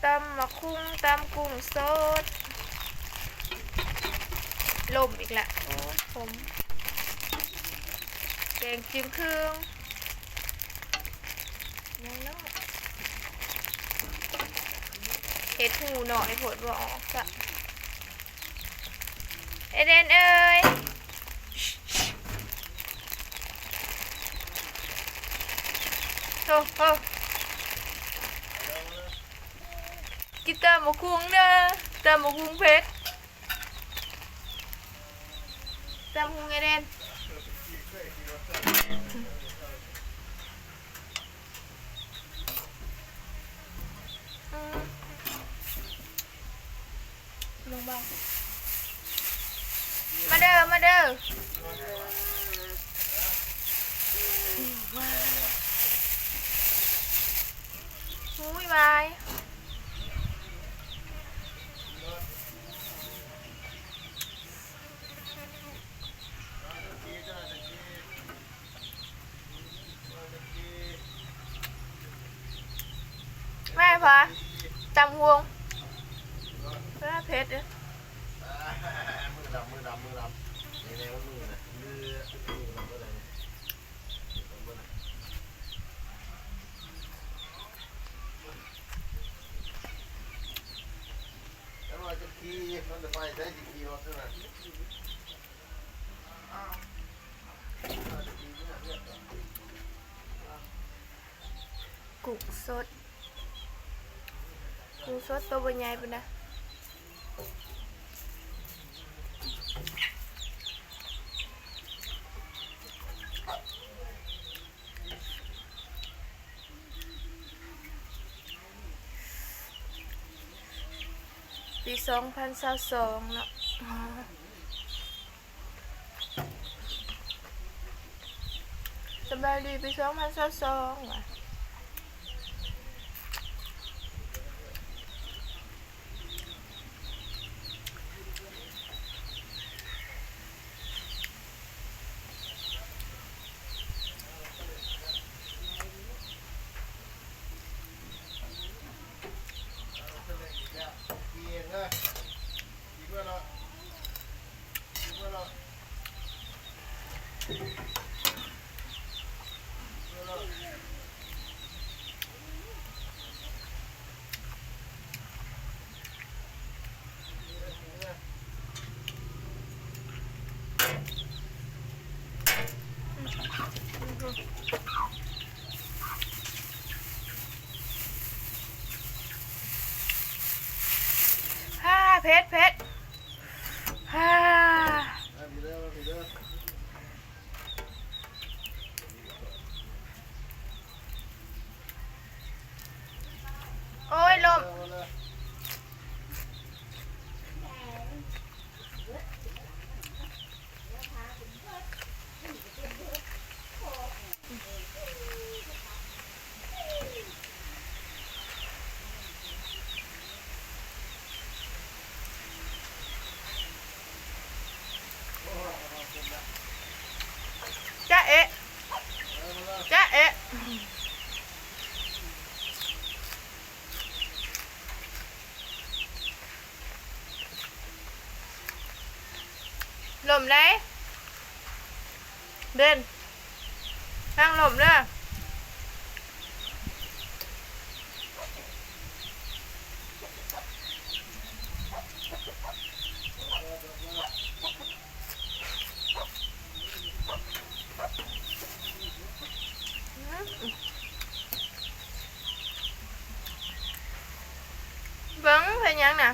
ຕຳໝາກຫຸ່ງ ຕຳກຸ້ງສົດ ລົ້ມອີກລະ ໂອ້ ຜົມ ແກງຈືມເຄື່ອງ ຍັງເນາະ ເຮັດຫູໜ້ອຍໂພດ ບໍ່ອອກຊະ. ເອເດນເອີຍ ໂທ ໂທ ກິນຕຳໝາກຫຸ່ງເດີ ຕຳໝາກຫຸ່ງເຜັດ ຕຳຫຸ່ງເອເດນ. ອືມ ລົງເບົາ ມາເດີ ມາເດີ ຫູຍ ວາຍ. ແມ່ນພະ ຕຳຫຸ່ງ ເອີ ເຜັດເດ້ ມືດຳ ມືດຳ ມືດຳ ແດງໆ ມັນມືນະ ມື ມືດຳເບີດ ດຳເບີດ ແລ້ວວ່າຈະຂີ່ ມັນຈະໄປໃສ ຊິຂີ່ລົດນັ້ນນະ. ກຸ້ງສົດ ກຸ້ງສົດໂຕບໍ່ໃຫຍ່ປານໃດ. ປີສອງພັນຊາວສອງເນາະ ສະບາຍດີປີສອງພັນຊາວສອງວ່າ. ພາ ເຜັດ ເຜັດ ພາ. ໂອ້ຍ ລົ້ມ. ຈ໊ະເອະ ຈ໊ະເອະ. ລົ້ມໄດ໋ ເບນ ນັ່ງລົ້ມເດີ. ເບິ່ງເຮັດຫຍັງນະ?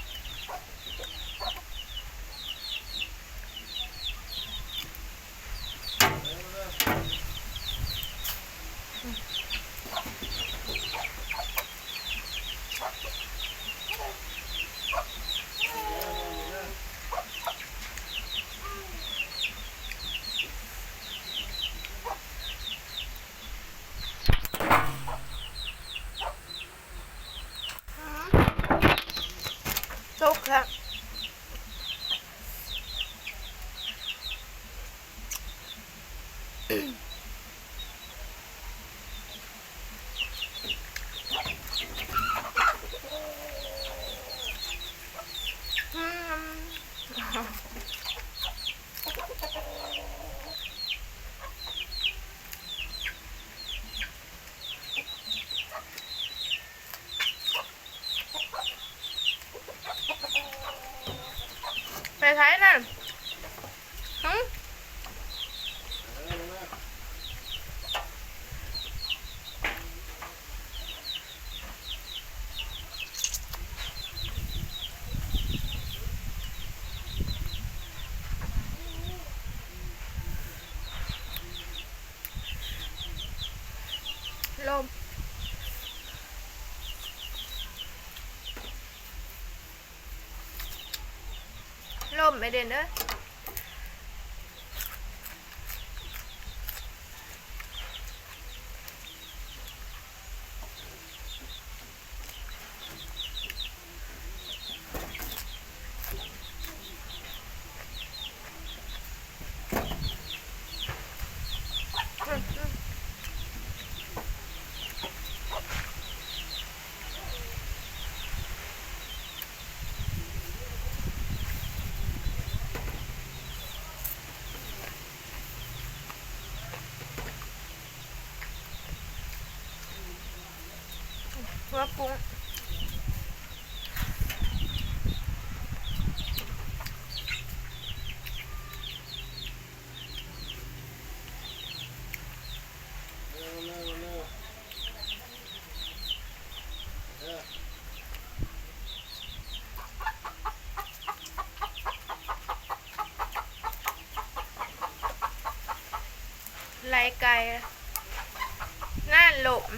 ອ ຄັກ. ໄປໃສນັ້ນ? ຫື? ລົມ ລົມ ເອເດນເອີຍ. ຫົວປຸງ. ໄລ່ໄກ່ ນັ້ນລົມ.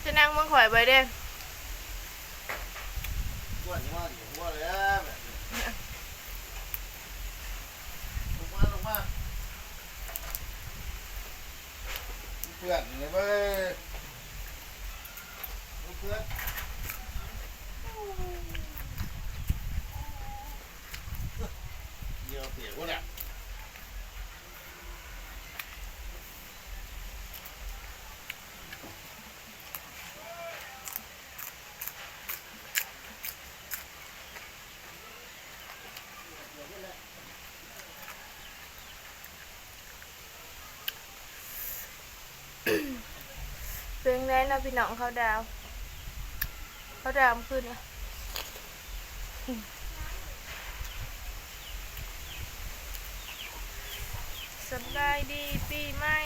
ຈະນັ່ງເບິ່ງຂ້ອຍໄປເດ້. ເພື່ອນເວີຍ ເພື່ອນ ເຫຍື່ອປຽກໝົດແລ້ວ. ເປັນໃດເນາະພີ່ນ້ອງ ເຂົ້າດາວ ເຂົ້າດາວມື້ຄືນນີ້. ສະບາຍດີປີໃໝ່.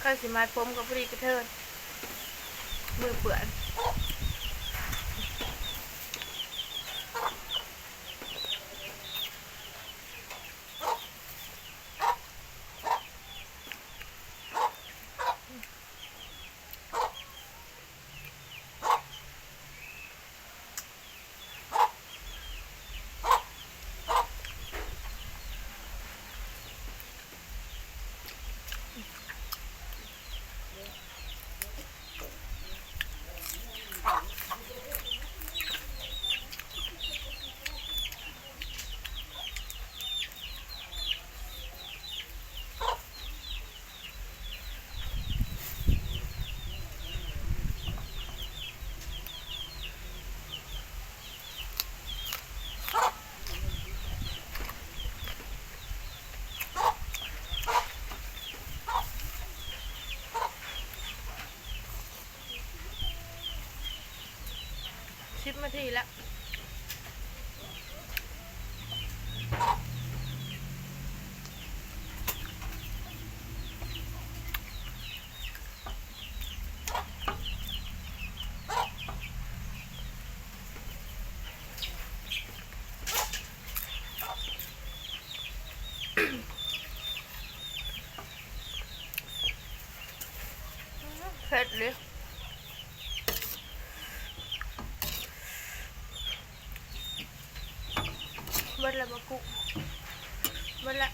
ຂ້ອຍຊິມັດຜົມກໍພໍດີກະເທີນ ມືເປື້ອນ. ສິບນາທີລະ. ເ ເຜັດເລີຍ. ເບິດແລ້ວບໍ່ກຸ້ງ? ເບິດແລ້ວ.